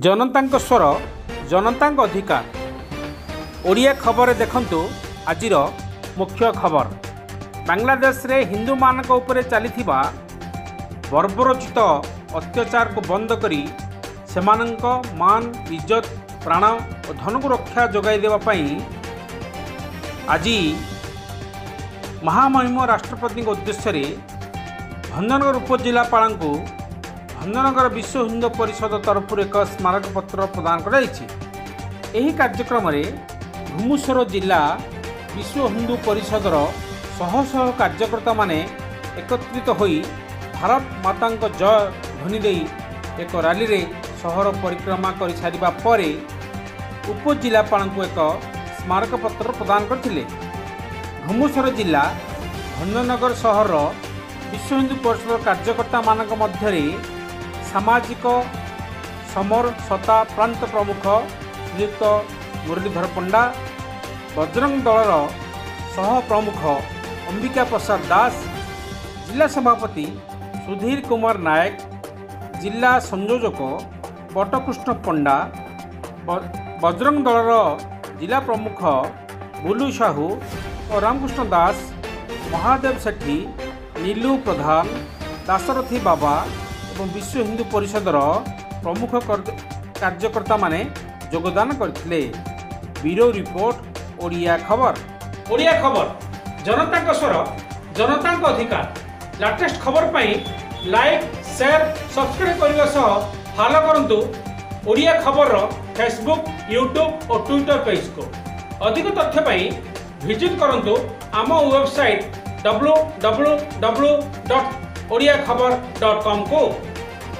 ଜନତାଙ୍କ ସ୍ୱର, ଜନତାଙ୍କ ଅଧିକାର। ଓଡ଼ିଆ ଖବରରେ ଦେଖନ୍ତୁ ଆଜିର ମୁଖ୍ୟ ଖବର। ବାଂଲାଦେଶରେ ହିନ୍ଦୁମାନଙ୍କ ଉପରେ ଚାଲିଥିବା ବର୍ବରୋଚିତ ଅତ୍ୟାଚାରକୁ ବନ୍ଦ କରି ସେମାନଙ୍କ ମାନ, ଇଜ୍ଜତ, ପ୍ରାଣ ଓ ଧନକୁ ରକ୍ଷା ଯୋଗାଇ ଦେବା ପାଇଁ ଆଜି ମହାମହିମ ରାଷ୍ଟ୍ରପତିଙ୍କ ଉଦ୍ଦେଶ୍ୟରେ ଭଞ୍ଜନଗର ଉପଜିଲ୍ଲାପାଳଙ୍କୁ ଭଞ୍ଜନଗର ବିଶ୍ୱ ହିନ୍ଦୁ ପରିଷଦ ତରଫରୁ ଏକ ସ୍ମାରକପତ୍ର ପ୍ରଦାନ କରାଯାଇଛି। ଏହି କାର୍ଯ୍ୟକ୍ରମରେ ଘୁମୁସର ଜିଲ୍ଲା ବିଶ୍ୱ ହିନ୍ଦୁ ପରିଷଦର ଶହ ଶହ କାର୍ଯ୍ୟକର୍ତ୍ତାମାନେ ଏକତ୍ରିତ ହୋଇ ଭାରତ ମାତାଙ୍କ ଜୟ ଧ୍ୱନି ଦେଇ ଏକ ରାଲିରେ ସହର ପରିକ୍ରମା କରିସାରିବା ପରେ ଉପଜିଲ୍ଲାପାଳଙ୍କୁ ଏକ ସ୍ମାରକପତ୍ର ପ୍ରଦାନ କରିଥିଲେ। ଘୁମୁସର ଜିଲ୍ଲା ଭଞ୍ଜନଗର ସହରର ବିଶ୍ୱ ହିନ୍ଦୁ ପରିଷଦର କାର୍ଯ୍ୟକର୍ତ୍ତାମାନଙ୍କ ମଧ୍ୟରେ ସାମାଜିକ ସମର ସତା ପ୍ରାନ୍ତ ପ୍ରମୁଖ ଶ୍ରୀଯୁକ୍ତ ମୁରଲୀଧର ପଣ୍ଡା, ବଜରଙ୍ଗ ଦଳର ସହ ପ୍ରମୁଖ ଅମ୍ବିକା ପ୍ରସାଦ ଦାସ, ଜିଲ୍ଲା ସଭାପତି ସୁଧୀର କୁମାର ନାୟକ, ଜିଲ୍ଲା ସଂଯୋଜକ ବଟକୃଷ୍ଣ ପଣ୍ଡା, ବଜରଙ୍ଗ ଦଳର ଜିଲ୍ଲା ପ୍ରମୁଖ ବୁଲୁ ସାହୁ ଓ ରାମକୃଷ୍ଣ ଦାସ, ମହାଦେବ ସେଠୀ, ନୀଲୁ ପ୍ରଧାନ, ଦାଶରଥୀ ବାବା ଏବଂ ବିଶ୍ୱ ହିନ୍ଦୁ ପରିଷଦର ପ୍ରମୁଖ କାର୍ଯ୍ୟକର୍ତ୍ତାମାନେ ଯୋଗଦାନ କରିଥିଲେ। ବ୍ୟୁରୋ ରିପୋର୍ଟ, ଓଡ଼ିଆ ଖବର। ଓଡ଼ିଆ ଖବର, ଜନତାଙ୍କ ସ୍ୱର, ଜନତାଙ୍କ ଅଧିକାର। ଲାଟେଷ୍ଟ ଖବର ପାଇଁ ଲାଇକ୍, ସେୟାର, ସବସ୍କ୍ରାଇବ୍ କରିବା ସହ ଫଲୋ କରନ୍ତୁ ଓଡ଼ିଆ ଖବରର ଫେସବୁକ୍, ୟୁଟ୍ୟୁବ୍ ଓ ଟ୍ୱିଟର ପେଜ୍କୁ। ଅଧିକ ତଥ୍ୟ ପାଇଁ ଭିଜିଟ୍ କରନ୍ତୁ ଆମ ୱେବସାଇଟ୍ www.odiakhabar.com କୁ।